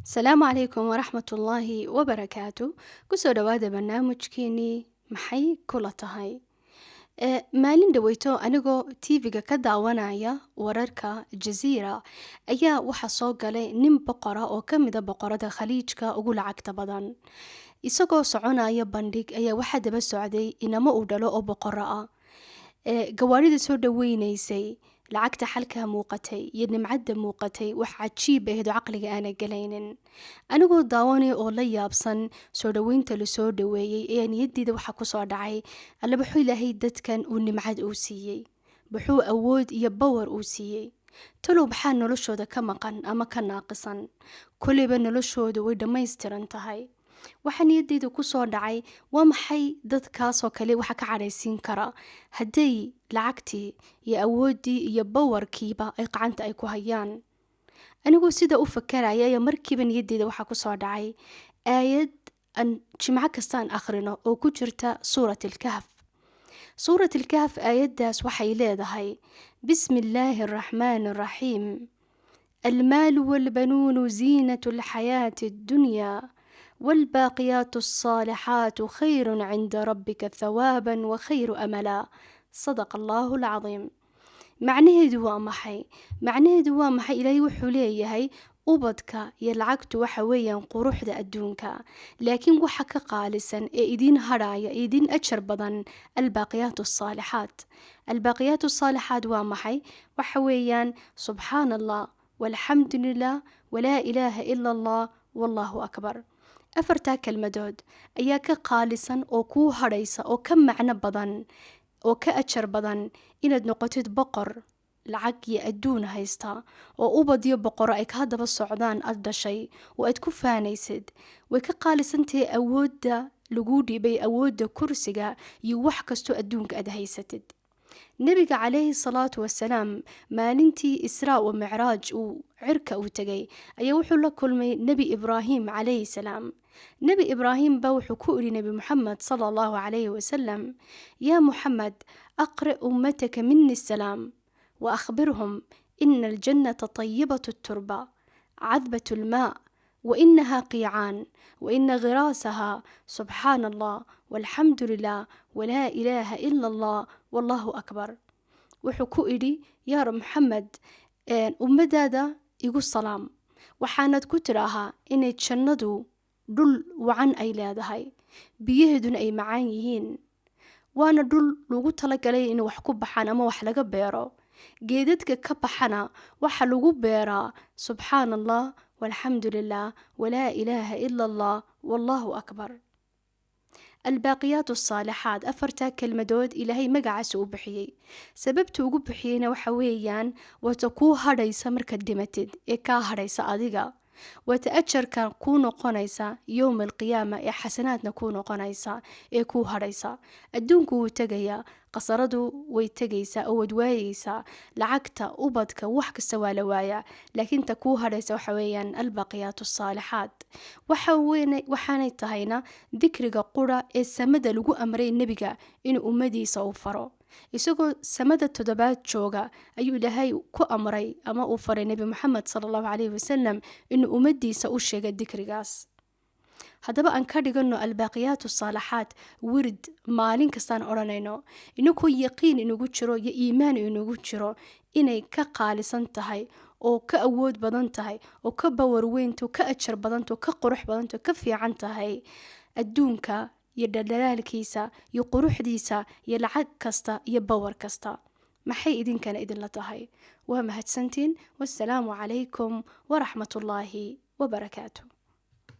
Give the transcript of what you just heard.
Asalaamu calaykum waraxmatullaahi wabarakaatu. Kusoo dhawaada barnaamijkeenii Maxay Kula Tahay? Maalin dhaweyto, anigoo TV-ga ka daawanaya wararka Jaziira, ayaa waxaa soo galay nin boqora oo kamida boqorada Khaliijka ugu lacagta badan. Isagoo soconaya bandhig ayaa waxaa daba socday inamo uu dhalo oo boqoro ah. Gawaarida soo dhaweyneysay, lacagta xalkaa muuqatay iyo nimcadda muuqatay, wax cajiib ahayd oo caqliga aana gelaynin. Anigoo daawanaya oo la yaabsan soo dhaweynta lasoo dhaweeyey, ayaa niyadeyda waxaa kusoo dhacay: Alle, wuxuu Ilaahay dadkan uu nimcad uu siiyey, wuxuu awood iyo power uu siiyey, talow maxaa noloshooda ka maqan ama ka naaqisan? Koleyba noloshooda way dhammaystiran tahay. Waxaa niyadeyda kusoo dhacay: waa maxay dadkaasoo kale waxa ka cadhaysiin kara, hadday lacagtii iyo awooddii iyo powerkiiba ay qacanta ay ku hayaan? Anigoo sida u fakaraya ayaa markiiba niyadeyda waxaa kusoo dhacay aayad aan jimco kastaan akhrino oo ku jirta Suurat Alkahf. Suurat Alkahf aayaddaas waxay leedahay: "بسم الله الرحمن الرحيم، المال والبنون زينة الحياة الدنيا، والباقيات الصالحات خير عند ربك ثوابا وخير أملا. صدق الله العظيم." Macnaheedu waa maxay? Macnaheedu waa maxay? Ilaahay wuxuu leeyahay: ubadka iyo lacagtu waxa weeyaan quruxda adduunka, laakiin waxa ka qaalisan ee idiin hadhaya, idiin ajar badan, الباقيات الصالحات. الباقيات الصالحات waa maxay? Waxa weeyaan "سبحان الله والحمد لله ولا إله إلا الله والله أكبر". Afartaa kelmadood ayaa ka qaalisan oo kuu hadhaysa oo ka macno badan oo ka ajar badan inaad noqotid boqor lacag iyo adduun haysta oo ubad iyo boqoro ay kaa daba socdaan aad dhashay oo aad ku faanaysid. Way ka qaalisantahay awoodda laguu dhiibay, awoodda kursiga iyo wax kastoo adduunka aad haysatid. Nebiga calayhi salaatu wasalaam, maalintii Israa wa Micraaj uu cirka uu tegay, ayaa wuxuu la kulmay Nebi Ibraahim calayhi salaam. Nebi Ibraahim baa wuxuu ku idhi Nebi Muxamed sala Allahu calayhi wasalam: "يا محمد، أقرئ أمتك مني السلام وأخبرهم إن الجنة طيبة التربة عذبة الماء، وإنها قيعان، وإن غراسها سبحان الله والحمد لله ولا إله إلا الله والله أكبر." Wuxuu ku idhi: "Yaa Maxamed, ummadaada igu salaam, waxaanad ku tidhaahaa inay jannadu dhul wacan ay leedahay, biyaheeduna ay macaan yihiin, waana dhul lagu talagalay in wax ku baxaan ama wax laga beero. Geedadka ka baxana waxaa lagu beeraa سبحان الله والحمد لله ولا إله إلا الله والله أكبر". الباقيات الصالحات, afartaa kelmadood Ilaahay magacaas u bixiyey. Sababta ugu bixiyeyna waxa weeyaan waata kuu hadhaysa markaad dhimatid ee kaa hadhaysa adiga, waata ajarka kuu noqonaysa yowma alqiyaama ee xasanaadna kuu noqonaysa ee kuu hadhaysa. Adduunku wuu tegayaa, qasaradu way tegaysaa oo waad waayeysaa, lacagta, ubadka, wax kasta waa la waayaa, laakiin ta kuu hadhaysa waxa weeyaan الباقيات الصالحات. Waxaanay tahayna dikriga qura ee samada lagu amray nebiga inuu ummadiisa u faro. Isagoo samada toddobaad jooga ayuu Ilaahay ku amray ama uu faray Nebi Moxamed sala Allahu calayhi wasalam inuu ummadiisa u sheega dikrigaas. Haddaba aan ka dhigano الباقيات الصالحات wird maalin kastaan odhanayno, inakoo yaqiin inugu jiro iyo iimaan inugu jiro inay ka qaalisan tahay oo ka awood badan tahay oo ka power weynto, ka ajar badanto, ka qurux badanto, ka fiican tahay adduunka iyo dhaldhalaalkiisa iyo quruxdiisa iyo lacag kasta iyo power kasta. Maxay idinkana idinla tahay? Waa mahadsantiin. Wasalaamu calaykum waraxmatullaahi wabarakaatu.